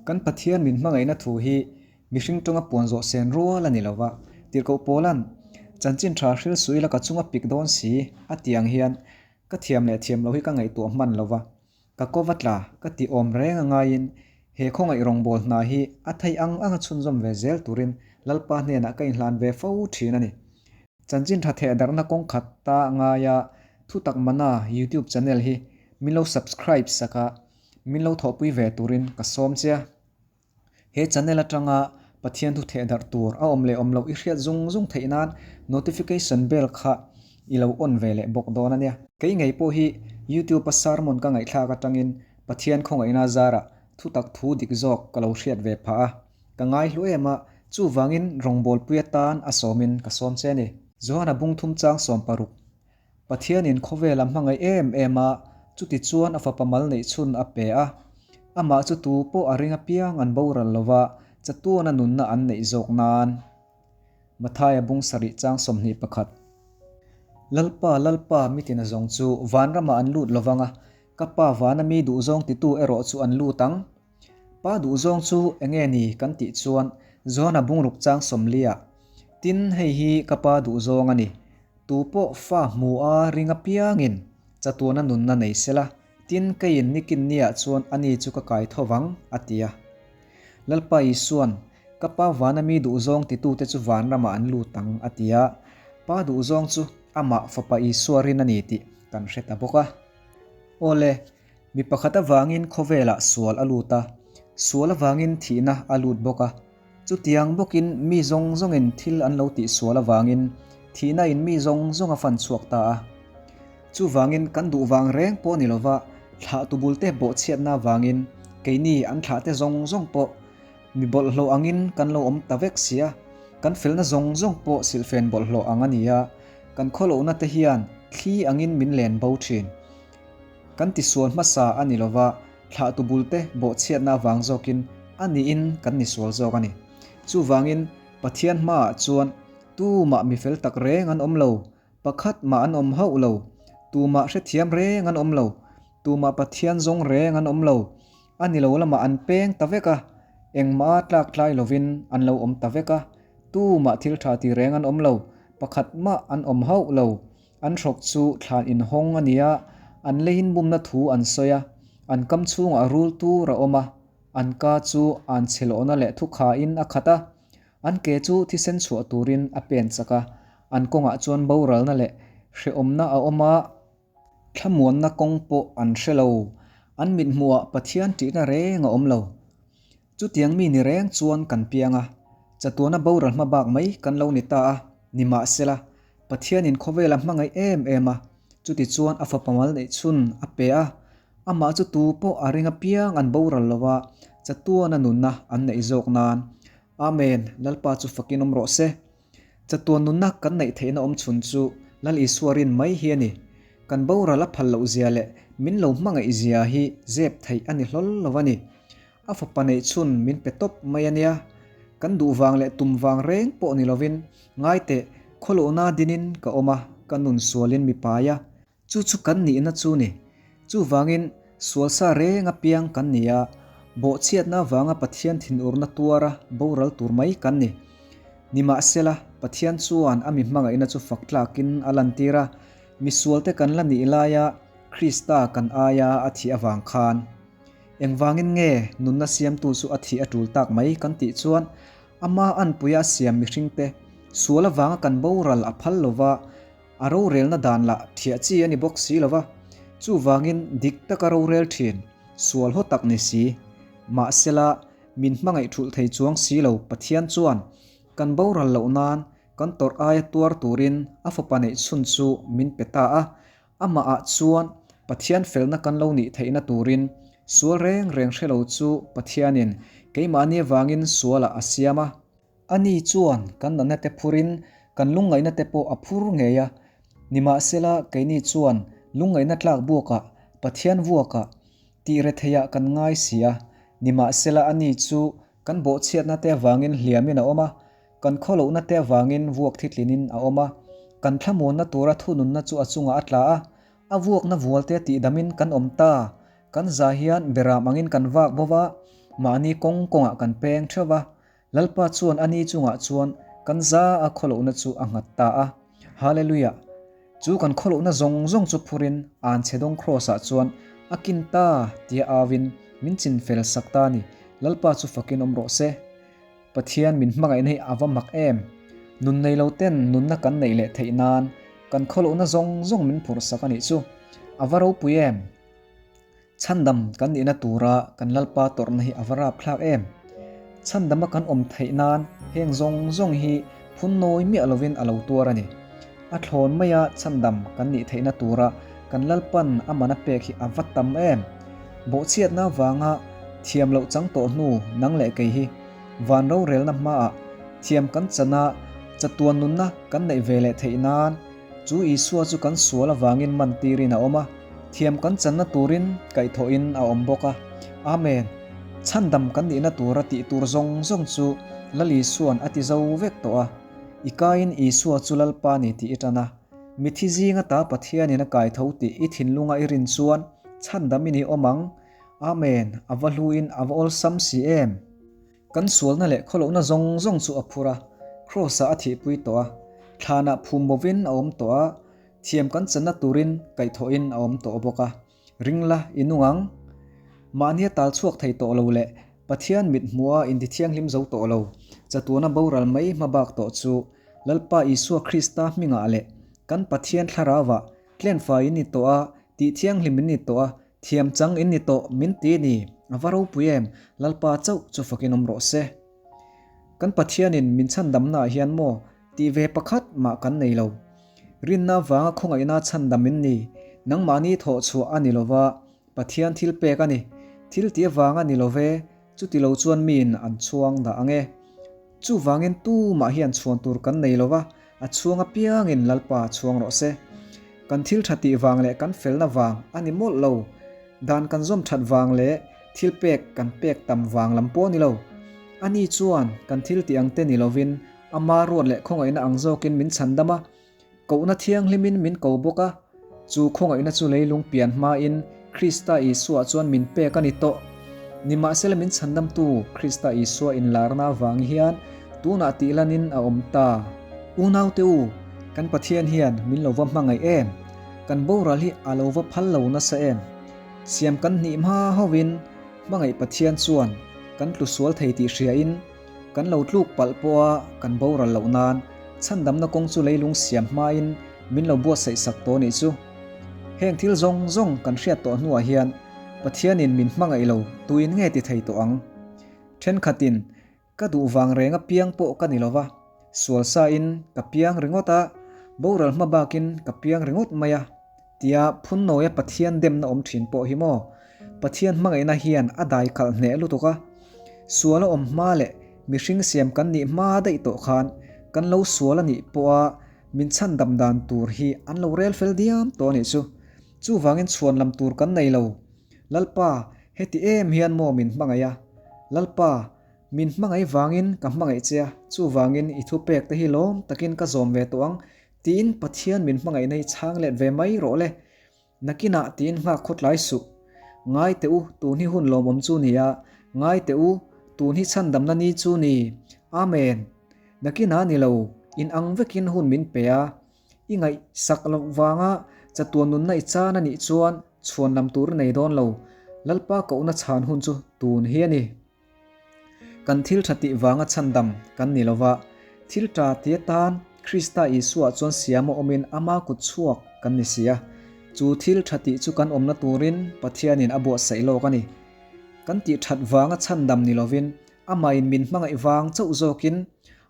Kan Pathian min hmangaihna thu hi mihring tawnga puan zawh sen rual a ni lo va, Tirhkoh Paula'n, Chanchin tha hril suih la ka chunga pik dawn si, a ti ang hian ka thiam leh thiam lo hi ka ngaihtuah hman lo va, ka ko va tla ka tih awm reng a ngaiin he khawngaih rawngbâwl hna hi a theih ang anga chhunzawm ve zel turin Lalpa hnenah ka inhlan ve fo thin a ni. Chanchin tha thehdarhna kawng khat ta ngaia Thutak Mana YouTube channel hi min lo subscribe sak a, min lo thawhpui ve turin ka sawm che a. He channel atanga Pathian thu thehdarh tur a awm leh awm loh i hriat zung zung theih nan notification bell kha i lo on ve leh bawk dawn a nia. Kei ngei pawh hi YouTube a sermon ka ngaihthlak atangin Pathian khawngaihna zarah thutak thu dik zawk ka lo hriat ve phah a, ka ngai hlu em a, chuvangin rawngbawlpui atan a sawmin ka sawm che a ni. Johana bungthum chang 16. Pathianin khawvel a hmangaih em em a, chuti chuan a fapa mal neih chhun a pe a. Amah chu tu pawh a ring apiang an boral lo va, chatuana nunna an neih zawk nan. Mathaia bung sarih chang 21. Lalpa, Lalpa, mitin a zawng chu vanramah an lut lo vang a, ka Pa vana mi duhzawng titu erawh chu an lut ang. Pa duhzawng chu enge ni kan tih chuan Johana bungruk chang 40 ah, Tin, hei hi ka Pa duhzawng a ni. Tu pawh fa hmu a ring apiangin chatuana nunna nei sela, tin keiin nikin niah chuan ani chu ka kai tho vang, a ti a. Lalpa Isua'n, Ka Pa vana mi duhzawng titute chu vanramah an lut ang, a ti a. Pa duhzawng chu amah Fapa Isua rin a ni tih kan hre ta bawk a. Awle, mi pakhat avangin khawvelah sual a lut a, sual avangin thihna a lut bawk a. Chutiang bawkin mi zawng zawngin thil an lo tihsual avangin thihna in mi zawng zawng a fan chhuak ta a. Chuvangin kan duh vang reng pawh ni lova thlah tubulte bawhchhiatna avangin keini an thlahte zawng zawng pawh mi bawlhhlawh angin kan lo awm ta vek si a, kan felna zawng zawng pawh silhfen bawlhhlawh ang a ni a, kan khawlohna te hian thli angin min len bo thin. Kan tisual hmasa a ni lova Thlah tubulte bawhchhiatna avang zawkin a niin kan ni sual zawk a ni. Chuvangin, Pathian hmaah chuan tumah mi fel tak reng an awm lo, pakhat mah an awm hauh lo, tumah hrethiam reng an awm lo, tumah Pathian zawng reng an awm lo, a ni lo lamah an peng ta vek a, engmah tlak tlai lovin an lo awm ta vek a, tumah thil tha ti reng an awm lo, pakhat mah an awm hauh lo, An hrawk chu thlan inhawng a ni a, an leiin bumna thu an sawi a, an kam chhungah rul tur a awm a, an ka chu an chhe lawhna leh thukhain a khat a, an ke chu thisen chhuah turin a pen chak a, an kawngah chuan boralna leh hrehawmna a awm a, thlamuanna kawng pawh an hre lo, an mithmuhah Pathian ṭihna reng a awm lo. Chutiang mi ni reng chuan kan piang a, chatuana boral hma bak mai kan lo ni ta a, nimahsela, Pathianin khawvel a hmangaih em em a, chuti chuan a fapa mal neih chhun a pe a, amah chu tu pawh a ring apiang an boral lo a, chatuana nunna an neih zawk nan. Amen, Lalpa chu fakin awm rawh se. Chatuan nunna kan neih theihna awm chhun chu Lal Isua rin mai hi a ni. Kan boral a phal loh zia leh min lo hmangaih zia hi zep theih a ni hlawl lo a ni. A fapa neih chhun min pe tawp mai a nia. Kan duh vang leh tum vang reng pawh ni lovin, ngaiteh, khawlohna dinin ka awm a, ka nun sualin mi pai a. Chu chu kan nihna chu ni. Chuvangin, sual sa reng apiang kan ni a, bawhchhiatna avanga Pathian thinurna tuara boral tur mai kan ni. Nimahsela, Pathian chuan a mi hmangaihna chu fak tlakin a lantir a, misualte kan la nih laia Krista kan aia a thih avang khan. Engvangin nge nunna siamtu chu a thih a tul tak mai kan tih chuan ama anpuia a siam mihringte sual avanga kan boral a phal lova, a rorelna dan lah thiah chi a ni bawk si lova, chuvangin dik taka rorel thin, sual haw tak ni si. Mahsela, min hmangaih thulh thei chuang si lo Pathian chuan kan boral loh nan kan tawrh aia tuar turin a fapa neih chhun chu min pe ta a, Amahah chuan Pathian felna kan lo nih theihna turin sual reng reng hre lo chu Pathianin keimahni avangin sualah a siam a. Ani chuan kan natna te phurin kan lungngaihna te pawh a phur ngei a. Nimahsela keini chuan lungngaihna tlak buakah Pathian vuakah tih retheiah kan ngai si a. Nimahsela ani chu kan bawhchhiatna te avangin hliamin a awm a. Kan khawlohna te avangin vuak thitlinin a awm a, kan thlamuanna tura thununna chu a chungah a tla a, a vuakna vualte tihdamin kan awm ta. Kan za hian beram angin kan vak bo va, Mahni kawng kawngah kan peng theuh va, Lalpa chuan a ni chungah chuan kan za a khawlohna chu a nghat ta a. Hallelujah! Chu kan khawlohna zawng zawng chu phurin Anchhedawng Kraws-ah chuan a kin ta tia auin min chin fel sak ta a ni. Lalpa chu fakin awm rawh se. Pathian min hmangaihna hi a va mak em! Nun nei lo ten nunna kan neih leh theih nan kan khawlohna zawng zawng min phurh sak a nih chu. A va ropui em! Chhandam kan nihna tura kan Lalpa tawrhna hi a va rapthlak em! Chhandama kan awm theih nan heng zawng zawng hi phun nawi miah lovin a lo tuar a ni. A thlawn maia chhandam kan nih theihna tura kan Lalpan a mana pek hi a va tam em! Bawhchhiatna vanga thiam loh chang tawh hnu nang leh kei hi van rorelna hmaah thiam kan chana chatuan nunna kan neih ve leh theih nan Chu Isua chu kan sual avangin man tirin a awm a, thiam kan channa turin kaihthawhin a awm bawk a. Amen! Chhandam kan nihna tura tih tur zawng zawng chu Lal Isua'n a ti zo vek tawh a. I kaiin Isua chu Lalpa ni tih i tan a. Mithi zinga ta Pathianin a kaitho tih i thinlunga i rin chuan chhandam i ni awm ang. Amen! A va hluin a va awlsam si em! Kan sualna leh khawlohna zawng zawng chu a phur a, Kraws-ah a thihpui tawh a, thlanah phum bovin a awm tawh a, thiam kan channa turin kaihthawhin a awm tawh bawk a. Ring la, i nung ang. Mahnia tal chhuak thei tawh lo leh Pathian mit hmuha intithianghlim zo tawh lo, chatuana boral mai hma bak tawh chu Lalpa Isua Krista hmingah leh kan Pathian thlarauah tlenfai in ni tawh a, tihthianghlim in ni tawh a, Thiam chang in ni tawh min ti ni, a va ropui em, Lalpa chauh chu fakin awm rawh se. Kan Pathianin min chhandamnaah hian maw tih ve pakhat mah kan nei lo. Rinna vanga khawngaihna chhandam in ni, nangmahni thawh chhuah a ni lova, Pathian thil pek a ni. Thil tih avanga ni lo ve, chuti lo chuan miin an chhuang dah ang e. Chuvangin tumah hian chhuan tur kan nei lova, a chhuang apiangin Lalpa chhuang rawh se. Kan thil tha tih vang leh kan felna vang a ni mawlh lo. Dan kan zawm that vang leh thil pek kan pek tam vang lam pawh a ni lo. Ani chuan kan thil tih ang te ni lovin ama ruat leh khawngaihna ang zawkin min chhandam a, Kohna thianghlimin min ko bawk a, chu khawngaihna chu leilung pian hmain Krista Isua chuan min pek a ni tawh. Nimahsela min chhandamtu Krista Isua inlarna avang hian tunah tihlanin a awm ta. Unaute u, kan Pathian hian min lo va hmangaih em? Kan boral hi a lo va phal lo nasa em? Siam kan hnih hma hovin hmangaih Pathian chuan kan tlu sual thei tih hriain, Kan lo tluk palh pawha kan boral loh nan chhandamna kawng chu leilung siam hmain min lo buatsaih sak tawh nih chu. Heng thil zawng zawng kan hriat tawh hnuah hian Pathianin min hmangaih lo tuin nge ti thei tawh ang? Thenkhatin ka duh vang reng a piang pawh ka ni lova, sual sain ka piang ringawt a, boral hma bakin ka piang ringawt mai a tia phunnawia Pathian demna awm thin pawh hi maw? Pathian hmangaihna hian a dai khalh hneh lutuk a, sual a awm hma leh mihring siam kan nih hma daih tawh khan kan lo sual a nih pawha min chhandam dan tur hi an lo rel fel diam tawh a nih chu. Chuvangin chhuan lam tur kan nei lo. Lalpa, heti em hian maw min hmangaih a? Lalpa, min hmangaih vangin ka hmangaih che a, chuvangin i thupek te hi lawm takin ka zawm ve tawh ang tiin Pathian min hmangaihna hi chhang let ve mai rawh le. Nakinah tiin nghak khawtlai suh. Ngai teh u, tun hi hun lawmawm chu ni a, ngai teh u, tun hi chhandamna ni chu ni. Amen. Nakinah ni lo, in ang vekin hun min pe a. I ngaihsak loh vanga chatuan nunna i chan a nih chuan chhuan lam tur i nei dawn lo. Lalpa kohna chhan hun chu tun hi a ni. Kan thil tha tih vanga chhandam kan ni lova, thil tha ti atan Krista Isua chuan siam a awmin ama kut chhuak kan ni si a. Chu thil tha tih chu kan awmna turin Pathianin a buatsaih lawk a ni. Kan tih that vanga chhandam ni lovin amahin min hmangaih vang chauh zawkin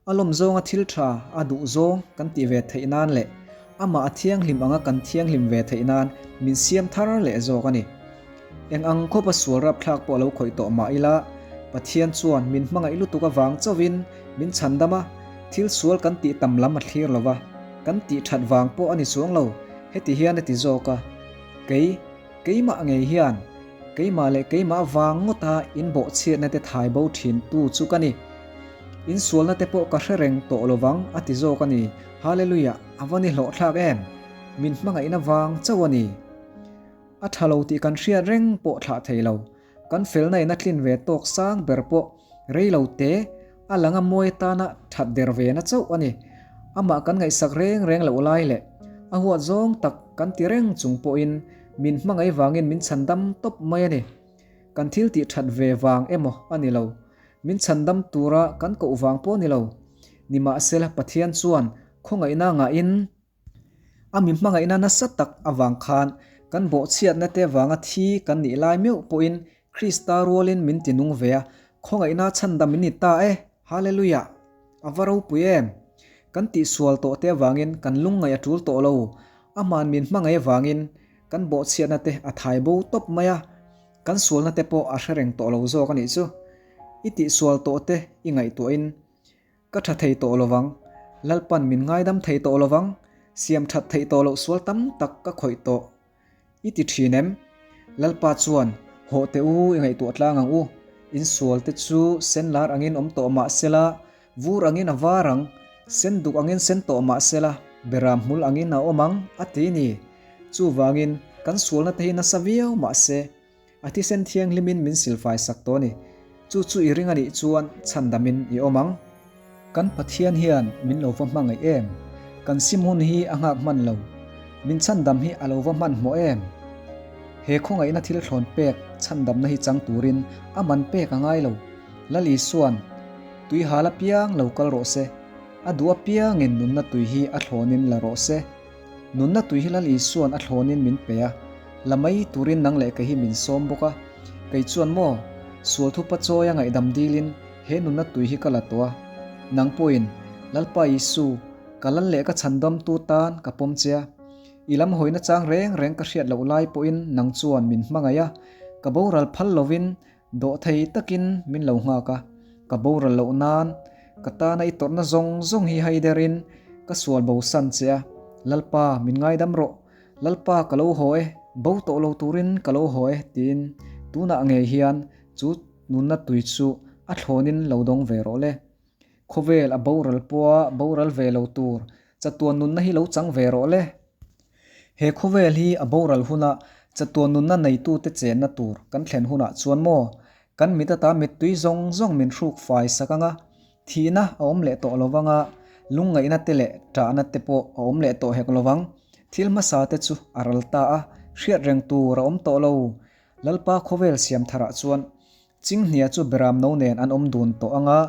a lawm zawnga thil tha a duh zawng kan tih ve theih nan leh amah a thianghlim anga kan thianghlim ve theih nan min siam thar leh zawk a ni. Eng ang khawpa sual rapthlak pawh a lo khawih tawh mah ila, Pathian chuan min hmangaih lutuk avang chauhin min chhandam a, thil sual kan tih tam lam a thlir lo va, kan tih that vang pawh a ni chuang lo, heti hian a ti zawk a, Kei, keimah ngei hian, keimah leh keimah vang ngawta in bawhchhiatna te thai bo thin tu chu ka ni. In sualna te pawh ka hre reng tawh lo vang a ti zawk a ni. Hallelujah, a va ni hlawhthlak em! Min hmangaihna vang chauh a ni. A tha lo tih kan hriat reng pawh thlah thei lo. Kan felna in a tlin ve tawk sang ber pawh rei lo te a lang a mawi atana that der ve na chauh a ni. Amah kan ngaihsak reng reng loh lai leh a huat zawng tak kan ti reng chung pawhin min hmangaih vangin min chhandam tawp mai a ni. Kan thil tih that ve vang emaw a ni lo. Min chhandam tura kan koh vang pawh a ni lo. Nimahsela Pathian chuan khawngaihna ngahin A mi hmangaihna nasa tak avang khan kan bawhchhiatna te vanga thi kan nih lai meuh pawhin Krista rualin min ti nung ve a, khawngaihna chhandam min ni ta e! Hallelujah! A va ropui em! Kan tihsual tawh te avangin kan lungngaih a tul tawh lo, Aman min hmangaih avangin kan bawhchhiatna te a thai bo tawp mai a, kan sualna te pawh a hre reng tawh lo zawk a nih chu. I tihsual tawh te i ngaihtuahin Ka tha thei tawh lovang, Lalpan min ngaidam thei tawh lovang, siam that theih tawh loh sual tam tak ka khawih tawh. I ti thin em? Lalpa chuan, Hawh teh u, i ngaihtuah tlang ang u. In sual te chu sen lar angin awm tawh mah sela, vur angin a var ang, sen duk angin sen tawh mah sela, beram hmul angin a awm ang, a ti ni. Chuvangin, kan sualna te hi nasa viau mah se, A thisen thianghlimin min silfai sak tawh a ni. Chu chu i ring a nih chuan chhandamin i awm ang. Kan Pathian hian min lo va hmangaih em? Kan sim hun hi a nghak hman lo. Min chhandam hi a lo va hmanhmawh em? He khawngaihna thil thlawn pek chhandamna hi chang turin a man pek a ngai lo. Lal Isua'n, Tui hal apiang lo kal rawh se. A duh apiangin nunna tui hi a thlawnin la rawh se. Nunna tui hi Lal Isua'n a thlawnin min pe a, la mai turin nang leh kei hi min sawm bawk a. Kei chuan maw, sual thupa chawi a ngaihdam dilin he nunna tui hi ka la tawh a. Nang pawhin, Lalpa Isu, ka lal leh ka chhandamtu tan ka pawm che a. I lam hawina chang reng reng ka hriat loh lai pawhin nang chuan min hmangaih a, ka boral phal lovin Dawhthei takin min lo nghak a, ka boral loh nan ka tana i tawrhna zawng zawng hi hai derin ka sual bo san che a, Lalpa min ngaidam rawh, Lalpa ka lo haw e, bo tawh lo turin ka lo haw e tiin tunah ngei hian chu nunna tui chu a thlawnin lo dawng ve rawh le. Khawvel a boral pawha boral ve lo tur chatuan nunna hi lo chang ve rawh le. He khawvel hi a boral huna chatuan nunna neitute chenna tur kan thlen hunah chuan maw kan mit ata mittui zawng zawng min hruk fai sak anga thihna a awm leh tawh lo vanga lungngaihna te leh ṭahna te pawh a awm leh tawh hek lo vang. Thil hmasa te chu a ral ta a, hriat reng tur a awm tawh lo. Lalpa khawvel siam tharah chuan Chinghnia chu beram no nen an awm dun tawh ang a,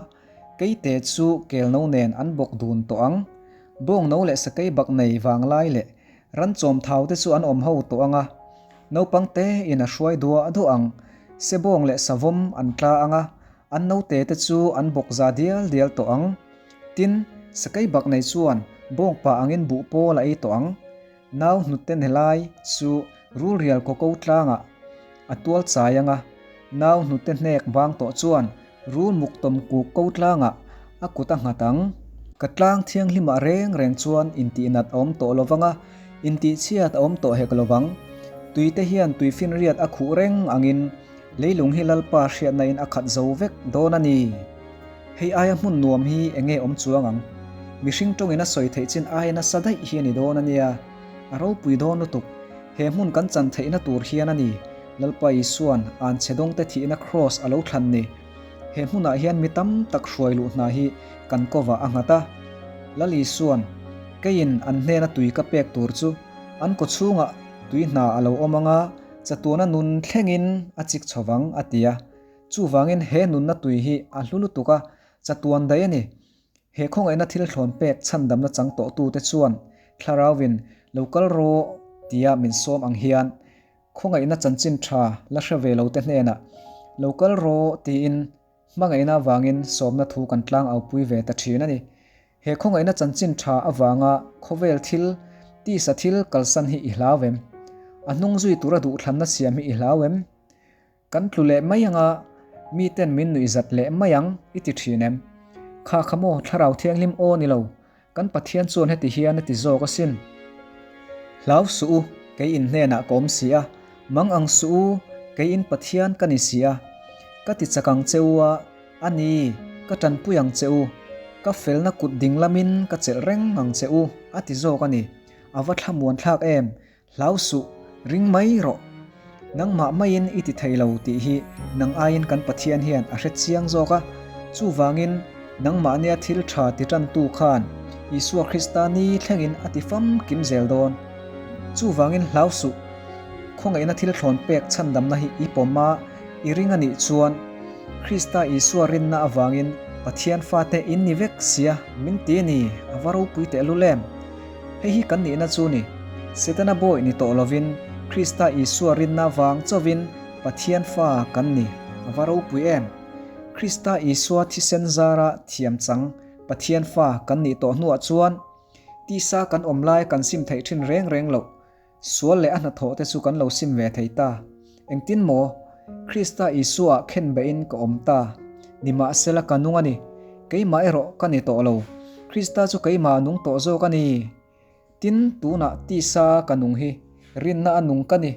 keite chu kel no nen an bawk dun tawh ang. Bawng no leh sakei bak nei vanglai leh ran chawm thau te chu an awm ho tawh ang a, naupang te in a hruai duah duah ang. Sebawng leh savawm an tla ang a, an note te chu an bawk za dial dial tawh ang. Tin, sakei bak nei chuan bawngpa angin buh pawl a ei tawh ang. Nau hnute ne lai chu rulrial kaw ko tlangah a tual chai ang a, nau hnute hnek vang tawh chuan rul muk tawm kuk ko tlangah a kut a nghat ang. Ka tlang thianghlimah reng reng chuan intihnat a awm tawh lovang a, intihchhiat a awm tawh hek lovang. Tuite hian tuifinriat a khuh reng angin leilung hi Lalpa hriatnain a khat zo vek dawn a ni. Hei aia hmun nuam hi eng nge awm chuang ang? Mihring tawngin a sawi theih chin aia nasa daih hi a ni dawn a nia. A ropui dawn lutuk. He hmun kan chan theihna tur hian a ni, Lalpa Isua'n anchhe dawngte thihna kraws a lo thlan ni. He hmunah hian mi tam tak hruai luh hna hi kan kovah a nghat a. Lal Isua'n, Keiin an hnena tui ka pek tur chu an kawchhungah tui hna a lo awm ang a, chatuana nun thlengin a chik chho vang, a ti a. Chuvangin he nunna tui hi a hlu lutuk a, chatuan daih a ni. He khawngaihna thil thlawn pek chhandamna chang tawhtute chuan Thlarauvin lo kal rawh tia min sawm ang hian khawngaihna chanchin tha la hre ve lote hnenah lo kal rawh tiin hmangaihna avangin sawmna thu kan tlang aupui ve ta thin a ni. He khawngaihna chanchin tha avanga khawvel thil, tisa thil kalsan hi i hlau em? A hnung zui tura duhthlanna siam hi i hlau em? Kan tlu leh mai anga miten min nuih zat leh mai ang i ti thin em? Kha kha maw Thlarau Thianghlim aw ni lo, kan Pathian chuan heti hian a ti zawk asin. Hlau suh u, kei in hnenah ka awm si a, mang ang suh u, kei in Pathian ka ni si a. Ka ti chak ang che u a, a ni, ka tanpui ang che u, ka felna kut ding lamin ka chelh reng ang che u, a ti zawk a ni. A va thlamuan thlak em? Hlau suh, ring mai rawh. Nangmah maiin i ti thei lo tih hi nang aiin kan Pathian hian a hre chiang zawk a. Chuvangin nangmahnia thil tha ti tantu khan Isua Krista ni thlengin a ti famkim zel dawn. Chuvangin hlau suh. Khawngaihna thil thlawn pek chhandamna hi i pawm a, i ring a nih chuan Krista Isua rinna avangin Pathian fate in ni vek sia min ti a ni, a va ropui tehlul em? Hei hi kan nihna chu ni. Setana bawi ni tawh lovin Krista Isua rinna vang chauhin Pathian fa kan ni, a va ropui em? Krista Isua thisen zara thiam chang Pathian fa kan nih tawh hnuah chuan tisa kan awm lai kan sim theih thin reng reng loh. Sual leh a hnathawh te chu kan lo sim ve thei ta. Engtin maw? Krista Isua khen beihin ka awm ta. Nimahsela ka nung a ni. Keimah erawh ka ni tawh lo. Krista chu keimah nung tawh zawk a ni. Tin, tunah tisa ka nung hi rinna a nung ka ni.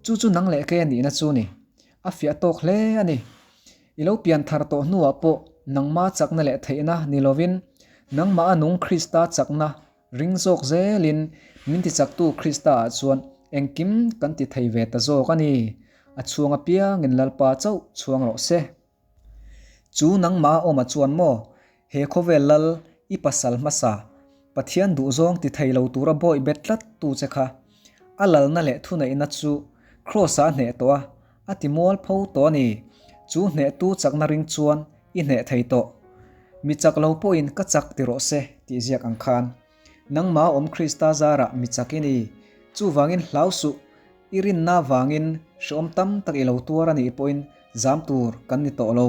Chu chu nang leh kei a nihna chu ni. A fiah tawk hle a ni. I lo pian thar tawh hnuah pawh nangma chakna leh theihna ni lovin nangmah a nung Krista chakna Ring zawk zelin min tichaktu Krista-ah chuan engkim kan ti thei ve ta zawk a ni. A chhuang apiangin Lalpa chauh chhuang rawh se. Chu nangmah a awmah chuan maw, he khawvel lal i pasal hmasa, Pathian duhzawng ti thei lo tura bawih bet tlat tu che kha, a lalna leh thuneihna chu Kraws-ah a hneh tawh a, a ti mual pho tawh a ni. Chu hnehtu chakna ring chuan i hneh thei tawh. Mi chak lo pawhin ka chak ti rawh se tih ziak ang khan. Nangmah awm Krista zarah mi chak i ni. Chuvangin hlau suh, i rinna vangin hrehawm tam tak i lo tuar a nih pawhin zam tur kan ni tawh lo.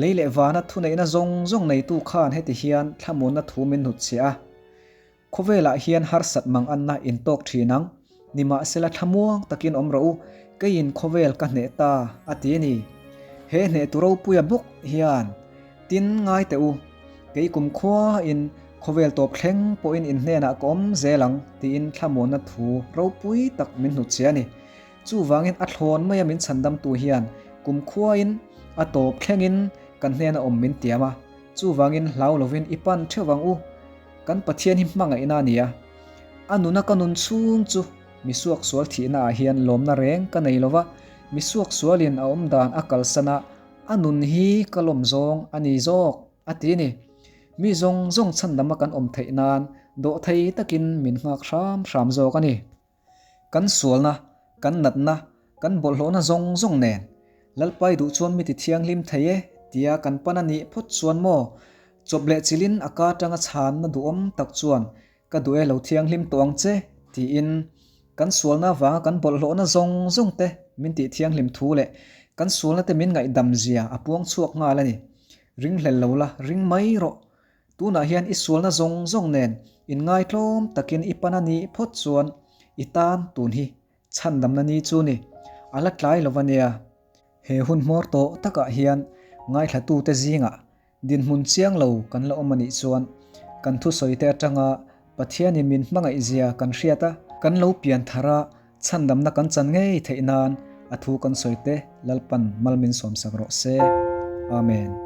Lei leh vana thuneihna zawng zawng neitu khan heti hian thlamuanna thu min hnutchhiah a. Khawvelah hian harsat mang anna in tawk thin ang, nimahsela thlamuang takin awm rawh u, keiin khawvel ka hneh ta, a ti a ni. He hnehtu ropuia bawk hian tin ngai teh u, kei kum khuain khawvel tawp thleng pawhin in hnenah ka awm zel ang, tiin thlamuanna thu ropui tak min hnutchhe a ni. Chuvangin a thlawn maia min chhandamtu hian kum khuain a tawp thlengin kan hnena awm min tiam a, chuvangin hlau lovin i pan theuh ang u. Kan Pathian hi hmangaihna a ni a, a nuna ka nun chhung chu mi suaksual thihna ah hian lawmna reng ka nei lova, mi suaksualin a awm dan a kalsan a, a nun hi ka lawm zawng a ni zawk, a ti a ni. Mi zawng zawng chhandama kan awm theih nan dawhthei takin min nghak hram hram zawk a ni. Kan sualna, kan natna, kan bawlhhlawhna zawng zawng nen Lalpai duh chuan mi ti thianghlim thei e tia kan pan a nih phawt chuan maw? Chawp leh chilin a ka atanga chhanna duhawm tak chuan ka duh e lo thianghlim tawh ang che tiin kan sualna avanga kan bawlhhlawhna zawng zawng te min tih thianghlim thu leh kan sualna te min ngaihdam zia a puang chhuak nghal a ni. Ringhlel lo la, ring mai rawh. Tunah hian i sualna zawng zawng nen inngaitlawm takin i pan a nih phawt chuan i tan tun hi chhandamna ni chu ni, a la tlai lo va nia. He hun hmawr tawh takah hian ngaithlatute zingah dinhmun chiang lo kan la awm a nih chuan kan thusawite atanga Pathianin min hmangaihzia kan hriat a, kan lo pian thar a, chhandamna kan chan ngei theih nan a thu kan sawite Lalpan mal min sawmsak rawh se. Amen.